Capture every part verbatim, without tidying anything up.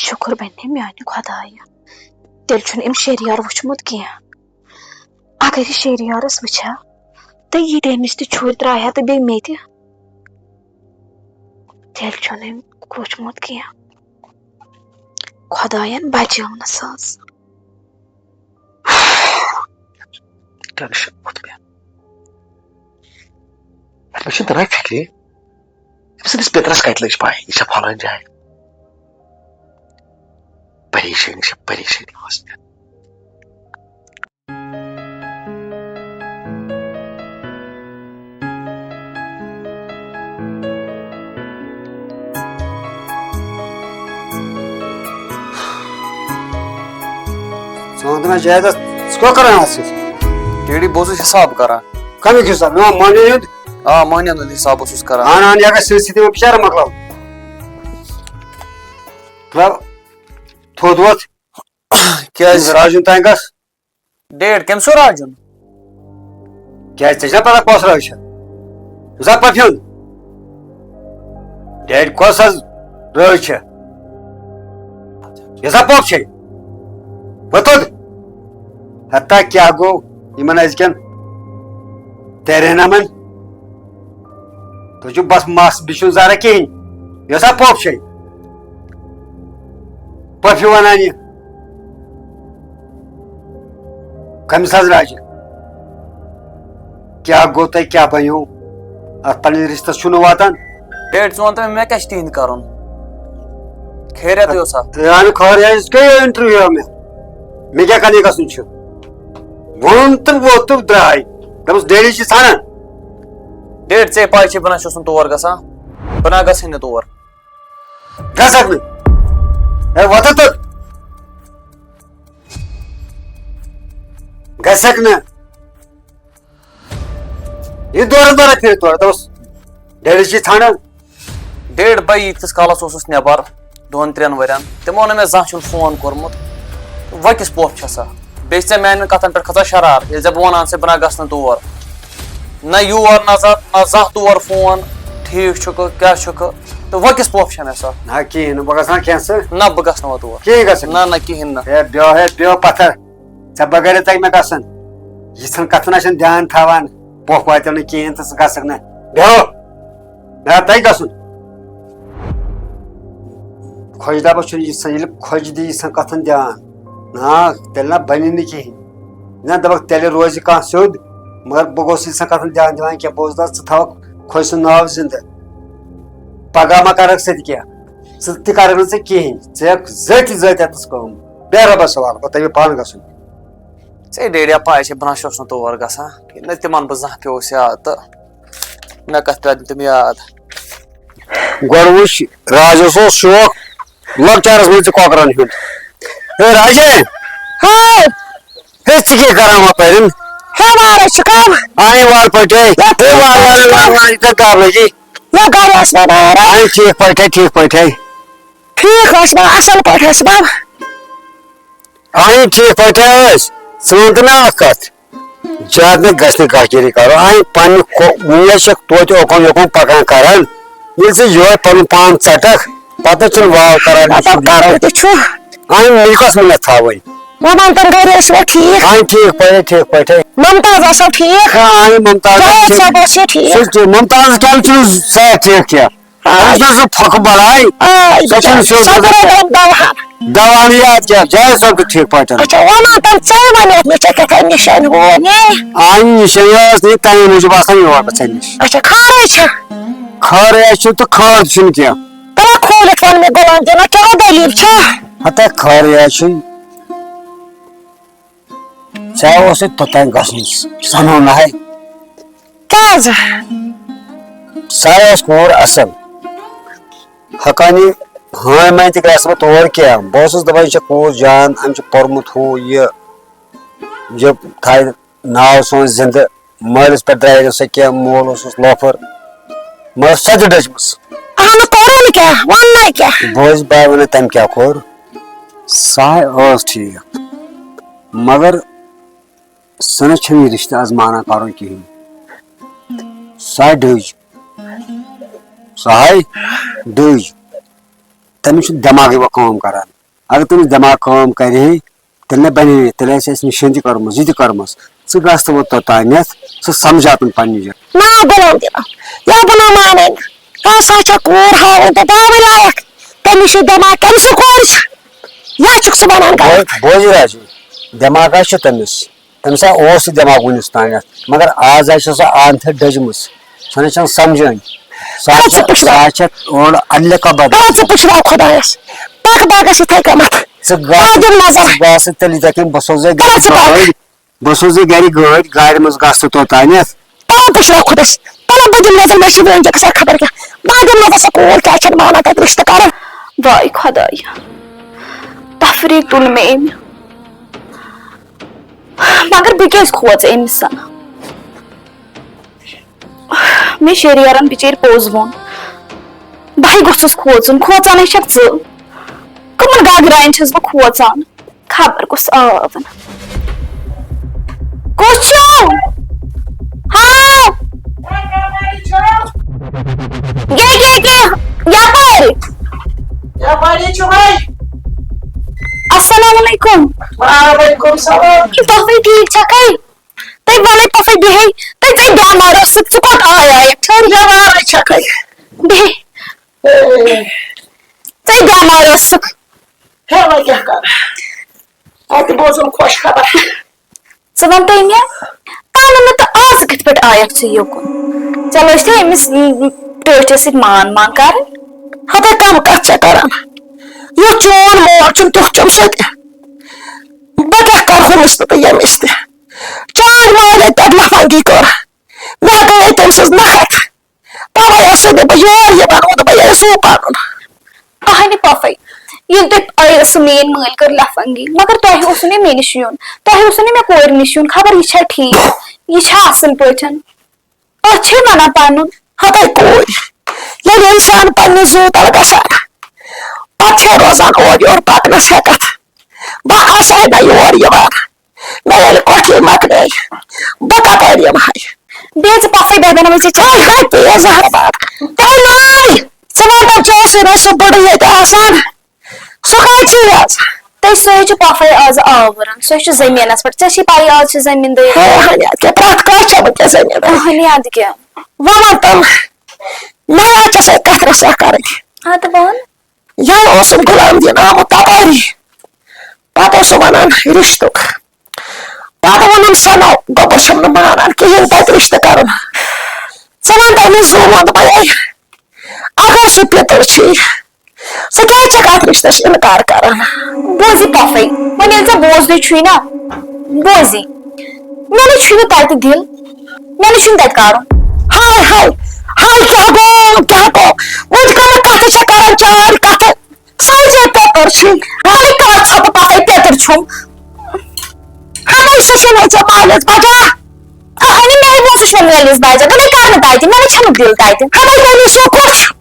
شُکُر بَنہِ میٛانہِ خۄدایہِ، تیٚلہِ چھُنہٕ أمۍ شیریار وٕچھمُت کینٛہہ۔ اگر یہِ شیریارَس وٕچھِ ہا، تہٕ ییٖتیٛاہ أمِس تہِ شُرۍ ترٛایہِ ہا تہٕ بیٚیہِ مےٚ تہِ، تیٚلہِ چھُنہٕ أمۍ وٕچھمُت کینٛہہ۔ خۄدایَن بَچٲونَس حظ۔ ٹٮ۪نشن ووٚتھ مےٚ۔ مےٚ چھُنہٕ تران فِکرِ، أمۍ سٕنٛدِس پِترَس کَتہِ لٔج پَے، یہِ چھےٚ فلٲنۍ جایہِ۔ پریشٲنی چھےٚ، پریشٲنی ٲس مےٚ۔ ژٕ وَن تہٕ مےٚ، جاوید، ژٕ کیٛاہ کران اَتھ سۭتۍ؟ ڈیڈی، بہٕ اوسُس حِساب کران۔ کَمیُک حِساب؟ میون مۄہنیو ہُنٛد؟ آ، مۄہنیو ہُنٛد حِساب اوسُس کران۔ اَہَن، اَہَن، یہِ گژھِ سۭتۍ سۭتۍ یِمَن بِچارَن مۄکلاوُن۔ تھوٚد ووٚتھ۔ کیٛازِ؟ راجُن تانۍ گژھ۔ ڈیڈ، کٔمۍ سُنٛد راجُن؟ کیٛازِ، ژےٚ چھےٚ پتہ کۄس رٲچھ چھےٚ؟ زَن پۄپھِ ہُنٛد۔ ڈیڈ، کۄس حظ رٲچھ چھےٚ؟ یہِ زَن پۄپھ چھے۔ وۄتھ۔ ہتا کیٛاہ گوٚو یِمن أزکٮ۪ن تیرے نمن؟ تُہۍ چھِو بس مس، بیٚیہِ چھُنہٕ ذرا کِہیٖنۍ۔ یۄس سا پۄپھ چھے، پۄپھِ وَنان یہِ۔ کٔمِس حظ راجہِ؟ کیٛاہ گوٚو تۄہہِ، کیٛاہ بَنیو؟ اَتھ پنٛنِس رِشتَس چھُو نہٕ واتان؟ ڈیڈ، ژٕ وَن تہٕ مےٚ، مےٚ کیٛاہ چھِ تِہِنٛدِ کَرُن؟ خیریَتٕے اوسا؟ اے، اَہَن، خٲرٕے حظ، کیٛاہ اِنٹروِو مےٚ؟ مےٚ کیٛاہ کَرنہِ گژھُن چھُ؟ ووٚن تہٕ ووٚتھ تہٕ درٛاے۔ دوٚپُس، ڈیڈی چھِ ژھانڈان۔ ڈیڈ، ژےٚ پاے چھے، بہٕ نہ چھُس نہٕ تور گژھان، بہٕ نہ گژھے نہٕ تور۔ گژھکھ نہٕ؟ ہے، وۄتھ تہٕ۔ گژھکھ نہٕ؟ یہِ دورٕ دورٕ پھِرِ تورٕ، دوٚپُس، ڈیڈی چھِ ژھانڈان۔ ڈیڈ، بہٕ ییٖتِس کالس اوسُس نٮ۪بر، دۄن ترٛٮ۪ن ؤرین، تِمو نہٕ مےٚ زانٛہہ چھُنہٕ فون کوٚرمُت۔ وۄنۍ کِژھ پۄپھ چھےٚ سۄ؟ بیٚیہِ چھِ ژےٚ میانٮ۪ن کتھن پٮ۪ٹھ کھژان شرار، ییٚلہِ ژےٚ بہٕ ونان چھُسے بہٕ نہ گژھٕ نہٕ تور۔ نہ یور نظر، نہ زانٛہہ تور فون، ٹھیٖک چھُکھٕ، کیٛاہ چھُکھٕ؟ تہٕ وۄنۍ کِژھ پۄپھ چھےٚ مےٚ سۄ؟ نہ کِہیٖنۍ نہٕ، بہٕ گژھٕ نہ کینٛہہ سۭتۍ۔ نہ، بہٕ گژھٕ نہٕ وۄنۍ تور۔ کِہیٖنۍ گژھکھ نہٕ؟ نہ، نہ، کِہیٖنۍ نہٕ۔ ہے بیٚہو، ہے بیٚہو پتھر۔ ژےٚ بغٲرے تَگہِ مےٚ گژھُن۔ یِژھن کتھن آسن دیان تھاوان۔ پۄپھ واتیو نہٕ کِہیٖنۍ تہٕ ژٕ گژھکھ نہٕ۔ بیٚہو۔ مےٚ ہا تَگہِ گژھُن۔ خۄجہِ دَپَس چھُنہٕ یِژھن، ییٚلہِ خۄجہِ دی یِژھن کتھن دیان۔ نا، تیٚلہِ نہ بَنہِ نہٕ کِہیٖنۍ۔ نہ دَپَکھ تیٚلہِ روزِ کانٛہہ سیوٚد۔ مگر بہٕ گوٚژھ یِژھن کتھن دیان دِوان کینٛہہ۔ بہٕ اوسُس دَپان ژٕ تھاوَکھ خۄجہِ سُنٛد ناو زِندٕ۔ پگاہ ما کَرَکھ سُہ تہِ کینٛہہ۔ ژٕ تہِ کَرَکھ نہٕ ژٕ کِہیٖنۍ۔ ژٕ ہیٚکھ زٔٹۍ زٔٹۍ اَتَس کٲم۔ بیٚہہ رۄبَس حوالہٕ، پَتہٕ تَمہِ پانہٕ گژھُن۔ ژےٚ ڈیڈیا پاے چھےٚ، بہٕ نہ چھُس نہٕ تور گژھان۔ ییٚلہِ نہٕ تِمن بہٕ زانٛہہ پیوس یاد تہٕ مےٚ کتھ پیٚن تِم یاد۔ گۄڈٕ وٕچھ، راجس اوس شوق لۄکچارس منٛز تہِ کۄکرن ہُنٛد۔ ہے راجے! ہاو! ہے، ژٕ کیٛاہ کران وۄپٲرۍ؟ ہے، وارے چھُ کم۔ آے وارٕ پٲٹھۍ، ہے۔ ہے، وارٕ، وارٕ، وارٕ، وارٕ، یہِ کر کر لٔگی؟ ہے، گرِ ٲس مےٚ وارٕ۔ آے، ٹھیٖک پٲٹھۍ، ٹھیٖک پٲٹھۍ۔ ٹھیٖک ٲس بہٕ، اصل پٲٹھۍ ٲس بہٕ۔ اہن ٹھیٖک پٲٹھۍ ٲسۍ۔ ژٕ وَن تہٕ مےٚ اَکھ کَتھ، زیادٕ نہٕ گژھِ نہٕ کاکِری کَرُن۔ اہن پنٛنہِ کو-، وُنہِ چھَکھ توتہِ اوکُن یوکُن پَکان کَران۔ ییٚلہِ ژٕ یِہوٚے پَنُن پان ژَٹَکھ، پَتہٕ چھُنہٕ واو کَران۔ مطلب کَرُن تہِ چھُ۔ اہن مِلکَس منٛز تھاوٕنۍ۔ وۄنۍ وَن تہٕ گَرِ ٲسوا ٹھیٖک؟ اہن ٹھیٖک پٲٹھۍ، ٹھیٖک پٲٹھۍ۔ ممتاز ٲسوا ٹھیٖک؟ ہاں، اہن ممتاز جاوید ٲس صٲب ٹھیٖک۔ اوس یہِ ٹھیٖک؟ سُہ تہِ، ممتاز کیٛاہ چھُنہٕ صحت ٹھیٖک کینٛہہ؟ آ۔ أمِس چھُ سُہ پھۄکہٕ بَلاے۔ آ، یہِ سۄ چھَنہٕ سیوٚد سۄ روزان کَرو کینٛہہ۔ تَمہِ دَوا۔ دَوا نہٕ یاد کینٛہہ، جاوید صٲب چھُ ٹھیٖک پٲٹھۍ۔ اچھا، وَنان تَمہِ ژےٚ وَنیٚتھ مےٚ ژےٚ کیٛاہ تام نِشٲنۍ ہُو مےٚ؟ آ، یہِ نِشٲنۍ ٲس نہٕ تَمہِ موٗجوٗب آسان یور بہٕ ژےٚ نِش۔ اچھا، خٲرٕے چھا؟ خٲرٕے چھُ تہٕ خٲر چھُنہٕ کینٛہہ۔ تَلہ کھوٗلِتھ وَن مےٚ غلام دیٖنا، کیٛاہ دٔلیٖل چھا؟ ہَتا خٲرٕے چھُنہٕ۔ ژےٚ اوسُے توٚتام گژھُن، سَنو نہ ہے۔ کیٛازِ؟ سۄ ٲس کوٗر اَصٕل۔ حقانی ہٲنۍ مٲنۍ تہِ گژھِ نہٕ تور کینٛہہ۔ بہٕ اوسُس دَپان، یہِ چھےٚ کوٗر جان، أمۍ چھُ پوٚرمُت ہُہ یہِ، یہِ تھایہِ ناو سون زِندٕ۔ مٲلِس پٮ۪ٹھ درٛایہِ نہٕ سۄ کینٛہہ، مول اوسُس لوفر۔ مگر سۄ تہِ ڈٔجمٕژ۔ اَہنُو کوٚرُن کیٛاہ؟ وَن نہ کیٛاہ؟ بوز بہٕ وَنہٕ تٔمۍ کیٛاہ کوٚر۔ سۄ ٲس ٹھیٖک، مگر سۄ نہ چھَنہٕ یہِ رِشتہٕ آز مانان کَرُن کِہیٖنۍ۔ سۄ ڈٔج۔ سۄ ہاے ڈٔج۔ تٔمِس چھُ دٮ۪ماغٕے وۄنۍ کٲم کران۔ اگر تٔمِس دٮ۪ماغ کٲم کرِ ہے، تیٚلہِ نہ بَنہِ ہے، تیٚلہِ آسہِ اَسہِ نِشٲنۍ تہِ کٔرمٕژ، یہِ تہِ کٔرمٕژ۔ ژٕ گژھ تہٕ وۄنۍ توٚتانٮ۪تھ، ژٕ سَمجھاوتُن پننہِ جایہِ۔ نہ، بہٕ وَنہٕ تہِ نہٕ۔ یا بہٕ نہ مانَے نہٕ۔ کانٛہہ سا چھےٚ کوٗر ہاوٕنۍ تہٕ باوٕنۍ لایق۔ تٔمِس چھُ دٮ۪ماغ، کٔمۍ سٕنٛز کوٗر چھِ؟ یا چھُکھ ژٕ وَنان غلط؟ بوز، بوز یہِ راجی، دٮ۪ماغ آسہِ چھُ تٔمِس۔ تٔمِس ہا اوس یہِ دٮ۪ماغ وُنِس تانٮ۪تھ، مگر آز حظ چھِ سۄ آنتھٕ ڈٔجمٕژ۔ سۄ نہ چھَنہٕ سَمجھٲنۍ۔ سۄ حظ تَلہ ژٕ چھِ، پُشراو۔ سۄ حظ چھےٚ اورٕ اَدلہِ کبد۔ تَلہ ژٕ پُشراو خۄدایَس۔ پَکھ باغَس یِتھَے کٔنٮ۪تھ۔ ژٕ گژھ، بہٕ دِمہٕ نظر۔ ژٕ گژھ تیٚلہِ یِتھَے کٔنۍ، بہٕ سوزَے تَلہ گَرِ ژٕ پَکھ۔ گٲڑۍ۔ بہٕ سوزَے گَرِ گٲڑۍ، گاڑِ منٛز گژھ ژٕ توٚتانٮ۪تھ۔ تَلہ پُشراو خۄدایَس۔ تَلہ بہٕ دِمہٕ نظر، مےٚ چھِ وٕنۍ تہِ گژھان خبر کیٛاہ۔ بہٕ دِمہٕ نظر، سۄ کوٗر کیٛاہ چھَنہٕ مانان تَتہِ رِشتہٕ کَرُن۔ واے خۄدایا، تفریٖق تُل مےٚ أمۍ۔ مگر بہٕ کیٛازِ کھوژٕ أمِس؟ مےٚ شریرن بِچٲرۍ پوٚز ووٚن۔ بہٕ گوٚژھُس کھوژُن، کھوژان ہے چھکھ ژٕ۔ کٕمن گگراین چھَس بہٕ کھوژان؟ خبر کُس آو۔ کُس چھُ؟ ہاو۔ یے، یے، یے، یپٲرۍ۔ یپٲرۍ چھُ وۄنۍ۔ السلام علیکم۔ وعلیکم السلام۔ تُہۍ ٹھیٖک چھکھے؟ تُہۍ وَنٕے پَفٕے بیٚہے، تُہۍ ژَے بٮ۪مار ٲسٕکھ، ژٕ کوٚت آیایَکھ؟ ٹھٔہر۔ بٮ۪مارٕے چھَکھَے۔ بیٚہے۔ اے۔ ژَے بٮ۪مار ٲسٕکھ۔ ہے، وۄنۍ کیٛاہ کَرٕ؟ اَتہِ بوزُم خۄش خبر۔ ژٕ وَن تہٕ مےٚ، تَنہٕ نہٕ تہٕ آز کِتھ پٲٹھۍ آیَکھ ژٕ یوکُن؟ ژےٚ لٲج تھے أمِس ٹٲٹھِس سۭتۍ مان مان کَرٕنۍ؟ ہَتَے کَم کَتھ چھےٚ کَران؟ یُتھ چون مول چھُم، تیُتھ چھُم سُہ تہِ۔ بہٕ کیٛاہ کَرٕ ہُمِس تہِ تہٕ ییٚمِس تہِ؟ چانٛد مالے تَتہِ لفنگی کٔر۔ مےٚ گٔیے تٔمۍ سٕنٛز نفرت۔ تَوَے ٲسٕے نہٕ بہٕ یور یِوان، اوٚن بہٕ یہِ زُو پَنُن۔ اَہَنہِ پۄپھَے، ییٚلہِ تۄہہِ، آ، سُہ میٛٲنۍ مٲلۍ کٔر لفنگی، مگر تۄہہِ اوسوُ نہٕ مےٚ نِش یُن، تۄہہِ اوسوُ نہٕ مےٚ کورِ نِش یُن، خبر یہِ چھا ٹھیٖک، یہِ چھا اَصٕل پٲٹھۍ؟ أتھۍ چھے وَنان پَنُن۔ ہَتَے کوٗر، ییٚلہِ اِنسان پنٛنہِ زُو تَل گژھان، پَتہٕ چھے روزان اورٕ یورٕ پَکنَس ہٮ۪کَتھ۔ بہٕ آسہٕ ہا نہ یور یِوان، مےٚ ییٚلہِ کۄٹھۍ مۄکلے، بہٕ کَپٲرۍ یِمہٕ ہا؟ بیٚیہِ ژٕ پَفَے بیٚہہ بَناوٕنۍ ژےٚ چاے۔ ہاے، تیز زَہر باد۔ تیٚلہِ ناے، ژٕ وَن تہٕ ژےٚ اوسُے نہ سُہ بٕڈٕ ییٚتہِ آسان، سُہ کَتہِ چھُ یَژھ؟ تہٕ سُہ ہے چھُ پَفَے آز آوُران، سُہ ہے چھُ زٔمیٖنَس پٮ۪ٹھ۔ ژےٚ چھے پَیی آز چھِ زٔمیٖندٲری۔ ہے، ہَنہِ اَدٕ کیٛاہ، پرٛٮ۪تھ کانٛہہ چھےٚ وٕنۍکٮ۪س زٔمیٖندٲری۔ اَہَنہِ اَدٕ کیٛاہ۔ وۄنۍ وَن تَم، مےٚ حظ چھےٚ سۭتۍ کَتھ رَژھا کَرٕنۍ۔ اَدٕ وَن۔ یہِ اوسُم غلام دیٖن آمُت تَپٲری۔ پَتہٕ اوس سُہ وَنان رِشتُک۔ پَتہٕ ووٚنُم سَنو، گوٚبُر چھَم نہٕ مانان کِہیٖنۍ تَتہِ رِشتہٕ کَرُن۔ ژٕ وَن تہٕ أمِس زُو ووٚن دوٚپمَے، اگر سُہ پِتُر چھی، ژٕ کیٛازِ چھَکھ اَتھ رِشتَس اِنکار کَران؟ بوزِ پۄپھَے، وۄنۍ ییٚلہِ ژےٚ بوزنُے چھُے نا، بوزِ۔ مےٚ نہٕ چھُے نہٕ تَتہِ دِل، مےٚ نہٕ چھُنہٕ تَتہِ کَرُن۔ ہاے، ہاے، ہاے، کیٛاہ گوٚو، کیٛاہ گوٚو؟ وۄنۍ کَمہٕ کَتھٕ چھےٚ کَران، چٲنۍ کَتھٕ؟ سۄے ژےٚ پیٚتٕر چھُے۔ ہاے، کَر ژھۄپہٕ پَتَے پیٚتٕر چھُم۔ ہَمے سُہ چھُنہٕ ژےٚ مٲلِس بَجان۔ اَہَنہِ، مےٚ ووٚن سُہ چھُنہٕ مٲلِس بَجان۔ دوٚپمَے کَر نہٕ تَتہِ، مےٚ نہٕ چھَنہٕ دِل تَتہِ۔ ہَمے تٔمِس شُکُر۔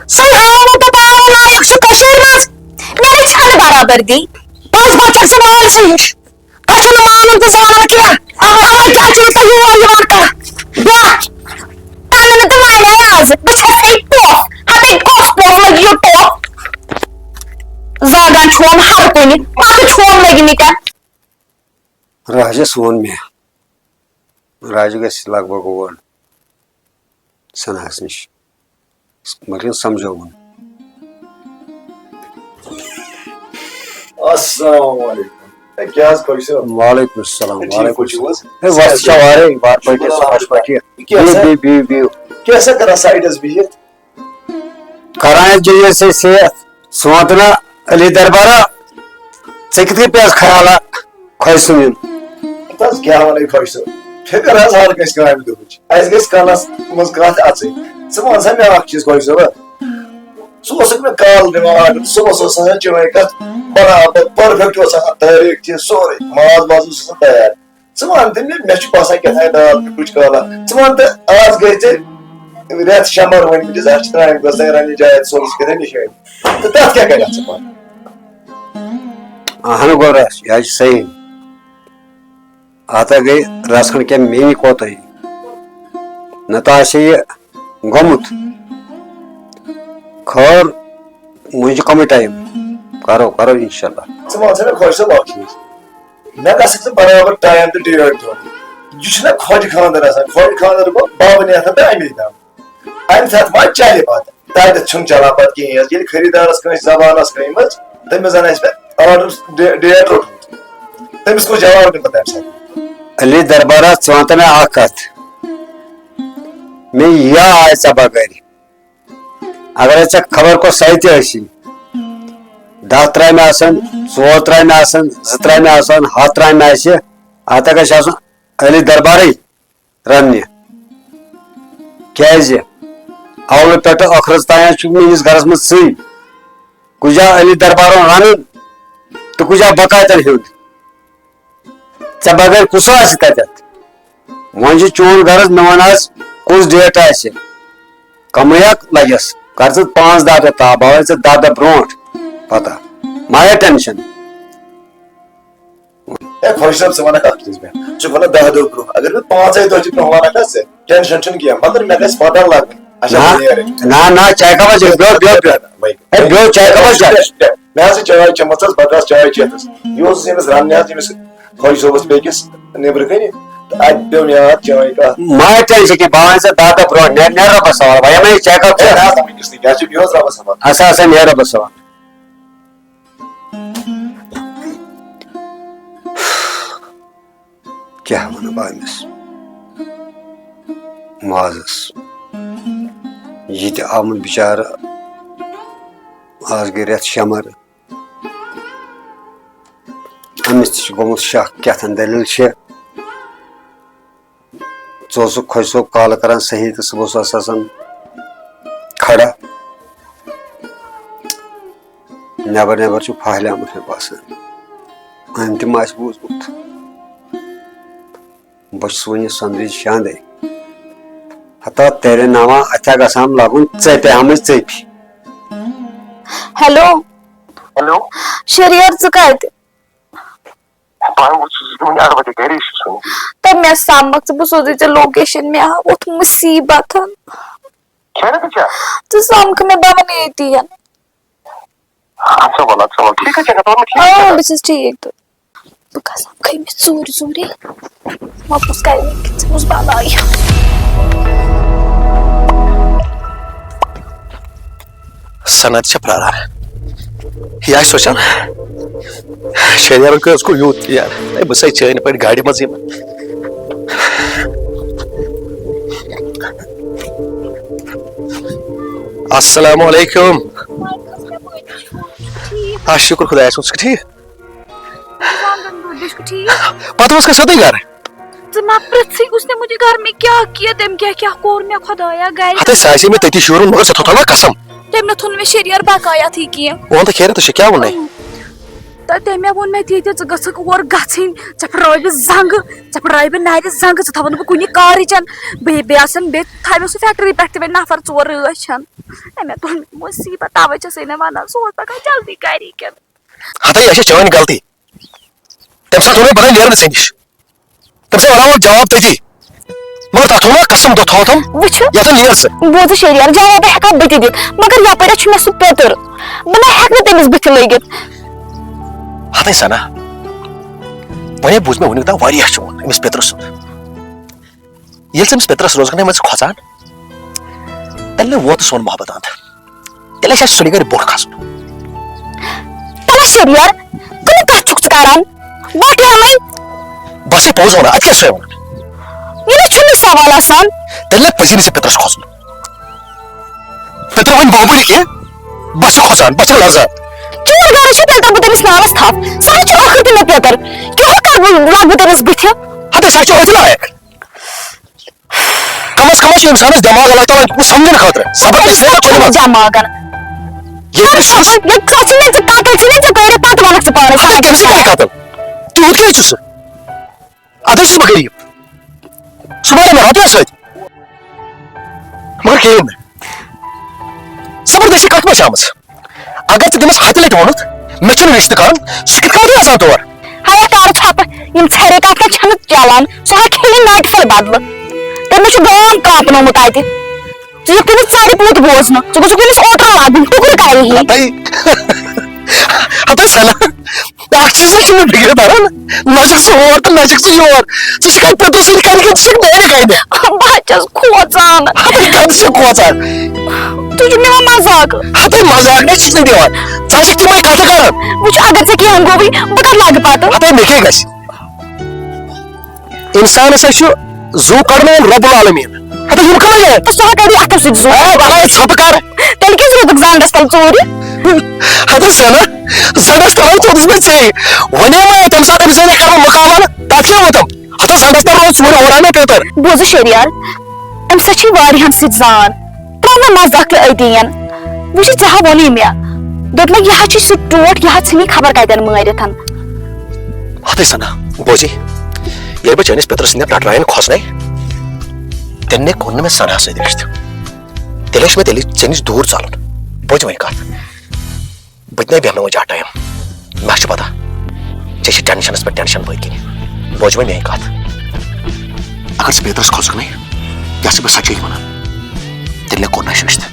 سُے آو تہٕ پاوُن لایق چھُ کٔشیٖرِ منٛز۔ مےٚ نَے چھَنہٕ برابردی۔ پَزِ بَچَکھ ژٕ مٲلۍ سٕے ہِش۔ تۄہہِ چھُنہٕ مانُن تہٕ زانُن کینٛہہ۔ اَوَے کیٛازِ چھُنہٕ تُہۍ یور یِوان کانٛہہ؟ بیٛاکھ۔ تَنہٕ نہٕ تہٕ مانے آز۔ بہٕ چھَس ہے ٹوپھ۔ ہَتَے کۄس پوٚز لٔگۍ یہِ ٹوپھ؟ زاگان چھُم ہر کُنہِ۔ پَتہٕ چھُم لٔگمٕتٮ۪ن۔ راجَس ووٚن مےٚ۔ راجہِ گژھِ لگ بگ اور سناہس نِش۔ مگر سمجھووُن۔ السلام علیکم۔ ہے، کیٛاہ حظ خۄش صٲب؟ وعلیکم السلام، ہے، ٹھیٖک وعلیکم پٲٹھۍ چھِو حظ؟ السلام۔ ہے، وَتھ چھا وارے، وارٕ پٲٹھۍ، شُکر خۄش پٲٹھۍ۔ یہِ کیٛاہ بِہِو، سا؟ بِہِو، بِہِو، بِہِو۔ کیٛاہ سا کران سایڈس بِہِتھ؟ کران یَتھ جیٚیَس أسۍ یَتھ۔ ژٕ وَن تہٕ نا علی دربارا، ژےٚ کِتھ کٔنۍ پیٚیَس خیالا خۄجہِ سُنٛد یُن؟ تَس کیٛاہ وَنَے خۄجہِ صٲب؟ فِکر حظ ہر کٲنٛسہِ کامہِ دۄہٕچ۔ اَسہِ گژھِ کَنَس منٛز کَتھ اَژٕنۍ۔ ژٕ وَن سا مےٚ اَکھ چیٖز خۄجہِ صٲبا۔ ژٕ اوسُکھ مےٚ کالہٕ دِوان آرڈر، صُبحَس اوس آسان چٲنۍ کَتھ برابر perfect اوس آسان، تٲریٖخ تہِ سورُے، ماز واز اوس آسان تیار۔ ژٕ وَن تہٕ مےٚ، مےٚ چھُ باسان کیٛاہ تام دال کُٹھ کالہ۔ ژٕ وَن تہٕ آز گٔے ژےٚ رٮ۪تھ شےٚ مَر وٲتمٕتِس، اَسہِ چھِ ترٛامہِ گژھان رَننہِ جایہِ ژوٚلُس کِتھَے نِش وۄنۍ۔ تہٕ تَتھ کیٛاہ کَرِ اَتھ ژٕ پَتہٕ؟ اَہَن گوٚبرا، یہِ حظ چھِ صحیح۔ اَتھ ہا گٔے رَژھ کھنٛڈ کیٛاہ میٛٲنی کوتاہی۔ نَتہٕ آسہِ ہے یہِ گوٚمُت۔ خٲر، وۄنۍ چھُ کمٕے ٹایم۔ کرو، کرو انشاءاللہ۔ ژٕ وَن سا مےٚ خۄش صٲب اکھ چیٖز، مےٚ گژھکھ ژٕ برابر ٹایم تہٕ ڈیٹ دیُن۔ یہِ چھُنہ خۄجہِ خانٛدر آسان، خۄجہِ خانٛدر گوٚو بابہٕ نیتھن تہٕ اَمے دم۔ اَمہِ ساتہٕ ما چلہِ پتہٕ؟ تَتٮ۪تھ چھُنہٕ چلان پتہٕ کِہیٖنۍ حظ۔ ییٚلہِ خریٖدارس کٲنٛسہِ زبان آسہِ کھٔنمٕژ، تٔمِس زن آسہِ پتہٕ آرڈر ڈے-، ڈیٹ روٚٹمُت، تٔمِس کُس جواب دِمہٕ بہٕ تَمہِ ساتہٕ؟ علی دربارہ، ژٕ وَن تہٕ مےٚ اکھ کتھ، مےٚ یا آے ژےٚ بغٲرِ؟ اگرے ژےٚ خبر کۄس ساے تہِ ٲسی، دَہ ترامہِ آسن، ژور ترامہِ آسن، زٕ ترامہِ آسن، ہَتھ ترامہِ آسہِ، اتھ گژھِ آسُن علی دربارٕے رننہِ۔ کیازِ؟ اولہٕ پٮ۪ٹھٕ ٲخرس تام چھُ میٲنِس گرس منٛز ژٕے۔ کُجا علی دربارن رنُن تہٕ کُجا بکاتن ہیوٚن۔ ژےٚ بغٲر کُس آسہِ تَتٮ۪تھ؟ وۄنۍ چھُ چون غرض، مےٚ وَن آز کُس ڈیٹ آسہِ۔ کَمٕے اَکھ لَگٮ۪س، کَر ژٕ پانٛژھ دَہ دۄہ تاپھ، بہٕ ہاوَے ژےٚ دَہ دۄہ برونٛٹھ پَتہ۔ مہ ہےٚ ٹٮ۪نشَن۔ ہے خۄش صٲب، ژٕ وَنَکھ اَکھ چیٖز مےٚ، ژٕ وَنَکھ دَہ دۄہ برونٛہہ، اگر مےٚ پانٛژَے دۄہ تہِ برونٛہہ وَنَکھ نا ژٕ، ٹٮ۪نشَن چھُنہٕ کینٛہہ، مگر مےٚ گژھِ پَتہ لَگٕنۍ۔ اچھا، نہ، بہٕ نیرٕ۔ نہ، نہ، چاے کَپا چےٚ، بیٚہہ، بیٚہہ، بیٚہہ۔ ہے، بیٚہہ، چاے کَپا چےٚ؟ مےٚ حظ چھِ چاے چٔمٕژ حظ، بہٕ درٛاس چاے چٮ۪تھ حظ۔ یہِ اوسُس ییٚمِس رَننہِ حظ، ییٚمِس خۄش صٲبَس بیٚکِس نیٚبرٕ کَنہِ، تہٕ اَتہِ پیوٚو مےٚ یاد چٲنۍ کَتھ۔ مہ ہےٚ ٹٮ۪نشَن کینٛہہ، بہٕ وَنَے ژےٚ دَہ دۄہ برونٛہہ، نیر، نیر رۄبَس حوالہٕ، بہٕ یِمَے چیک اَپ ہے، چھِ۔ نہ حظ، وٕنکیٚس نہٕ کینٛہہ، اَسہِ چھُ بِہِو حظ رۄبَس حوالہٕ۔ اَسا، اَسا، نیر رۄبَس حوالہٕ۔ کیٛاہ وَنہٕ بہٕ أمِس مازَس؟ یہِ تہِ آمُت بِچارٕ، آز گٔے رٮ۪تھ شےٚ مَرٕ۔ أمِس تہِ چھُ گوٚمُت شَک، کیٛاہ تام دٔلیٖل چھِ۔ ژٕ اوسُکھ خۄش صٲب کالہٕ کران صحیح تہٕ صُبحس اوس آسان کھڑا۔ نٮ۪بر نٮ۪بر چھُ پھہلیومُت مےٚ باسان۔ أمۍ تہِ ما آسہِ بوٗزمُت؟ بہٕ چھُس وُنہِ سۄندرِ شاندے۔ ہتا تیرے ناوا اتھا گژھان لگُن ژپہِ ہمٕچ ژپہِ۔ ہیلو۔ ہیلو۔ شریار، ژٕ کتہِ؟ بہٕ وُچھُس، بہٕ وُنہِ اَڑٕ وَتہِ گَرے چھُس وُنہِ۔ تہٕ مےٚ سَمکھ ژٕ، بہٕ سوزے ژےٚ لوکیشن، مےٚ آو ووٚتھ مُصیٖبتن۔ خیریت چھا؟ ژٕ سَمکھ مےٚ، بہٕ وَنہٕ ییٚتی۔ اَدٕ سا وَلہٕ، اَدٕ سا وَلہٕ، ٹھیٖک حظ چھا، ژٕ وَن مےٚ ٹھیٖک چھا؟ آ، بہٕ چھَس ٹھیٖک، تہٕ بہٕ کھسہٕ ہا کھٔمِتھ ژوٗرِ ژوٗرِ۔ وۄنۍ کُس کَرِ وۄنۍ کِژھ کُس بَلاے۔ سند چھےٚ پراران۔ یہِ آسہِ سونٛچان، شریارن کٔر ٲس کوٚر یوٗت یار۔ ہے، بہٕ سَے چٲنۍ پٲٹھۍ گاڑِ منٛز یِمہٕ۔ السلام علیکم۔ آ، شُکُر خۄدایَس کُن، ژٕ چھُکھ ٹھیٖک؟ ژٕ چھُکھ ٹھیٖک؟ پَتہٕ اوس کانٛہہ سیوٚدُے گَرٕ۔ ژٕ مہ پرٛژھٕے، اس نے مجھے گھر میں کیا کیا، تٔمۍ کیٛاہ کیٛاہ کوٚر مےٚ خۄدایا گرِ۔ ہتے سُہ آسہِ مےٚ تٔتی شیرُن، مگر ژےٚ تھوٚوتھا نا قسم۔ تٔمۍ نہ تھوٚو نہٕ مےٚ شیریار بکایاتھٕے کینٛہہ۔ وَن تہٕ خیریت چھِ، کیٛاہ ووٚننَے؟ تہٕ تٔمۍ مےٚ ووٚن مےٚ تہِ، ژٕ گژھکھ اور گژھٕنۍ، ژےٚ پھٕٹراوَے بہٕ زنٛگہٕ، ژےٚ پھٕٹراوَے بہٕ نَرِ زنٛگہٕ، ژٕ تھاوَن نہٕ بہٕ کُنہِ کارٕچَن۔ بیٚیہِ، بیٚیہِ آسَن، بیٚیہِ تھاوِ سُہ فیکٹری پٮ۪ٹھ تہِ وۄنۍ نفر ژور ٲٹھ چھَن۔ ہے، مےٚ تُل مُصیٖبت، تَوَے چھَس ہے مےٚ وَنان، ژٕ ووت پَگاہ جلدی گَری کِنہٕ؟ ہتے، یہِ چھےٚ چٲنۍ غلطی۔ تٔمۍ ساتہٕ ووٚن مےٚ، بہٕ نہٕ نیرٕ نہٕ ژےٚ نِش۔ تٔمۍ ساتہٕ وَنان وۄنۍ جواب تٔتی۔ مگر تَتھ ووٚن مےٚ قسم، دۄہ تھوتھم۔ وٕچھِو۔ یَتھ نیر ژٕ۔ بوزٕ شیریار، جواب ہٮ۪کہٕ ہا بہٕ تہِ دِتھ، مگر یَپٲرۍ چھُ مےٚ سُہ پیوٚتُر۔ بہٕ نہ ہٮ۪کہٕ نہٕ تٔمِس بٕتھِ لٔگِتھ۔ ہَتَے سَنا، وۄنۍ بوٗز مےٚ وٕنیُک تام واریاہ چون أمِس پیٚترٕ سُنٛد۔ ییٚلہِ ژٕ أمِس پیٚترَس روزگارَس منٛز کھۄژان، تیٚلہِ نہٕ ووت سون محبت اَنٛد۔ تیٚلہِ آسہِ اَسہِ سُلہِ گرِ بوٚٹھ کھسُن۔ تَلہٕ شیریار، کٕمہٕ کَتھ چھُکھ ژٕ کران؟ بہٕ کیٛاہ وَنَے؟ بہٕ چھُسَے پوٚز وَنان، اَدٕ کیٛاہ چھُسَے وَنان؟ یہِ نہ چھُنہٕ سوال آسان۔ تیٚلہِ لَگہِ پٔزی نہٕ ژےٚ پیٚترَس کھۄژُن۔ پیٚترٕ وۄنۍ بابُل کینٛہہ، بہٕ چھُس کھۄژان، بہٕ چھُس لرزان۔ چون گرٕ چھُ، تیٚلہِ دَپہٕ بہٕ تٔمِس ناوَس تھپھ۔ سُہ ما چھُ ٲخٕر تہِ مےٚ پیٚتٕر؟ کیٛاہ کَرٕ بہٕ، لاگہٕ بہٕ تٔمِس بٕتھِ؟ ہَتہٕ سُہ چھُ أتھۍ لایق۔ کم از کم چھُ انسانس دٮ۪ماغ اللہ تعالیٰ ہن دیُتمُت سمجھنہٕ خٲطرٕ، سبق تہِ سیوٚد چُنمُت۔ دٮ۪ماغن۔ ییٚلہِ سبق، ییٚلہِ ژےٚ چھُے نہٕ ژٕ قتل چھُے نہٕ ژےٚ کٔرِتھ، پتہٕ وَنکھ ژٕ پانَے اَدٕ سبق۔ کیٛاہ چھُ سُہ قتل؟ تیوٗت کیٛازِ چھُ سُہ؟ اَدٕ چھُس بہٕ غریٖب۔ سُہ مارِ مےٚ رۄپیَس سۭتۍ۔ مگر کِہیٖنۍ نہٕ۔ زبردستی کَتھ منٛز چھِ آمٕژ؟ اگر ژےٚ تٔمِس ہتہِ لٹہِ ووٚنُتھ، مےٚ چھُنہٕ رشتہٕ کرُن، سُہ کِتھ کٔنۍ واتہِ آسان تور؟ ہیا کر ژھۄپہٕ، یِم ژھرے کتھ کتھ چھنہٕ چلان، سُہ ہا کھیلہِ ناٹہِ پھلہِ بدلہٕ۔ تٔمِس چھُ گام کانپنومُت اتہِ۔ ژٕ یِکھ تٔمِس ژَرِ پوٗت بوزنہٕ، ژٕ گوٚژھُکھ تٔمِس اوترٕ لَگُن، ٹُکرٕ کَرِ یہِ۔ ہَتَے، ہَتَے سَنا، اَکھ چیٖز چھُنہٕ مےٚ فِکرِ تَران، نہ چھُکھ ژٕ ہور تہٕ نہ چھُکھ ژٕ یور۔ ژٕ چھُکھ اَتہِ پوٚتُس سۭتۍ کَنہِ کِنہٕ ژٕ چھُکھ دانہِ کَنہِ؟ بہٕ حظ چھَس کھوژان۔ ہَتَے کَتھ چھُکھ کھوژان؟ تُہۍ چھِو نِوان مذاق۔ ہَتَے مذاق نہ چھُس نہٕ دِوان۔ ژٕ چھَکھ تِمَے کَتھٕ کَران۔ وٕچھ، اگر ژےٚ کینٛہہ گوٚوُے، بہٕ کَتہِ لاگہٕ پَتہٕ؟ ہَتَے مےٚ کیٛاہ گژھِ؟ انسانس ہا چھُ زُو کڑنہٕ وول رب العالمین۔ ہتا یِم کمٲے آے؟ تہٕ سُہ ہا کڑِ اتھو سۭتۍ زُو۔ اے، بلاے ژھۄپہٕ کر۔ تیٚلہِ کیٛازِ روٗدُکھ زنڈس تل ژوٗرِ؟ ہتا سنا، زنڈس تل ہا ژوٗرِس مےٚ ژے۔ ونے ما تمہِ ساتہٕ أمِس سۭتۍ کرو مقابلہٕ، تتھ کیٛاہ ووٚتھُم؟ ہتا زنڈس تل روز ژوٗرِ، اورٕ آو مےٚ پیتر۔ بوزٕ شیریار، أمِس ہا چھِ واریاہن سۭتۍ زان۔ ترٛاو نہٕ مزاق تہٕ أتی ین۔ وٕچھ، ژےٚ ہا ووٚنُے مےٚ۔ دوٚپمَے، یہِ ہا چھُ سُہ ٹوٹھ، یہِ ہا ژھٕنہِ خبر کتٮ۪ن مٲرِتھ۔ ہتٕے سنا، بوزی، ییٚلہِ بہٕ چٲنِس پِترٕ سٕنٛدٮ۪ن ٹٹراین کھۄژنَے، تٔمۍ نے کوٚر نہٕ مےٚ سناہَس سۭتۍ رِشتہٕ۔ تیٚلہِ اوس مےٚ تیٚلہِ ژےٚ نِش دوٗر ژَلُن۔ بوزِ وۄنۍ کَتھ۔ بہٕ تہِ نے بیٚہمہٕ وۄنۍ زیادٕ ٹایم۔ مےٚ چھِ پتہ، ژےٚ چھِ ٹینشنَس پٮ۪ٹھ ٹینشن پٔتۍ کِنۍ۔ بوزِ وۄنۍ میٛٲنۍ کَتھ۔ اگر ژٕ پِترَس کھۄژکھ نَے، یَتھ چھِ بہٕ سچٲے وَنان، تیٚلہِ نے کوٚر نہٕ اَسہِ رِشتہٕ۔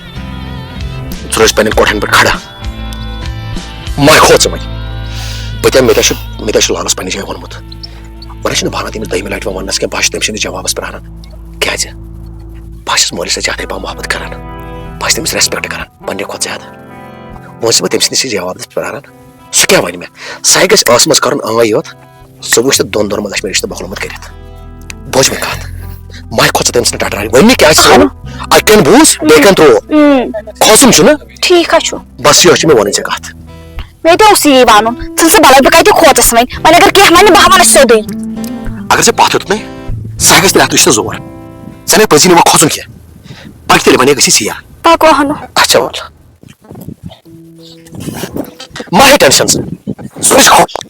ژٕ روزِ پنٛنٮ۪ن کوٹھٮ۪ن پٮ۪ٹھ کھڑا۔ مہ کھوژ ژٕ وۄنۍ۔ بہٕ تہِ، مےٚ تہِ چھُ، مےٚ تہِ چھُ لالس پننہِ جایہِ ووٚنمُت۔ وۄنۍ چھُنہٕ بہانہٕ تٔمِس دٔیمہِ لٹہِ وۄنۍ وننس کینٛہہ، بہٕ ہا چھُس تٔمۍ سٕنٛدِس جوابس پراران۔ کیازِ؟ بہٕ ہا چھُس مٲلِس سۭتۍ زیادَے پہم محبت کران۔ بہٕ ہا چھُس تٔمِس respect کران پننہِ کھۄتہٕ زیادٕ۔ وۄنۍ چھُس بہٕ تٔمۍ سٕنٛدِس جوابس پراران۔ سُہ کیٛاہ وَنہِ مےٚ؟ سُہ ہیٚکہِ اَسہِ ٲسہٕ منٛز کرُن آے یوت۔ ژٕ وٕچھ تہٕ دۄن دۄہن منٛز آسہِ مےٚ رِشتہٕ مۄکلومُت کٔرِتھ۔ بوز مےٚ کَتھ۔ مہ کھوژ ژٕ تٔمۍ سٕنٛدِ ٹٹرارِ۔ وۄنۍ مےٚ کیٛاہ چھُ؟ اہنُو۔ I can بوز، بیٚیہِ کَن ترٛوو۔ اۭں۔ کھوژُن چھُنہٕ۔ ٹھیٖک حظ چھُ۔ بس یہِ چھِ مےٚ وَنٕنۍ ژےٚ کَتھ۔ مےٚ تہِ اوس یی وَنُن۔ ژٕ نہٕ سا بَلاے، بہٕ کَتہِ کھوژَس وۄنۍ؟ وۄنۍ اگر کینٛہہ وَنہِ، بہٕ ہا وَنَس سیوٚدُے۔ اگر ژےٚ پَتھ ہیوٚتُتھ نے، سُہ ہیٚکہِ اَسہِ ترٛےٚ ہَتھ رِشتہٕ زور۔ ژےٚ نے پَزی نہٕ وۄنۍ کھوژُن کینٛہہ۔ پَکھ تیٚلہِ، وۄنۍ گژھِ سِیا۔ پَکو اَہنُو۔ اچھا وَل۔ مہ ہے ٹینشن ژٕ۔ ژٕ روز خۄش۔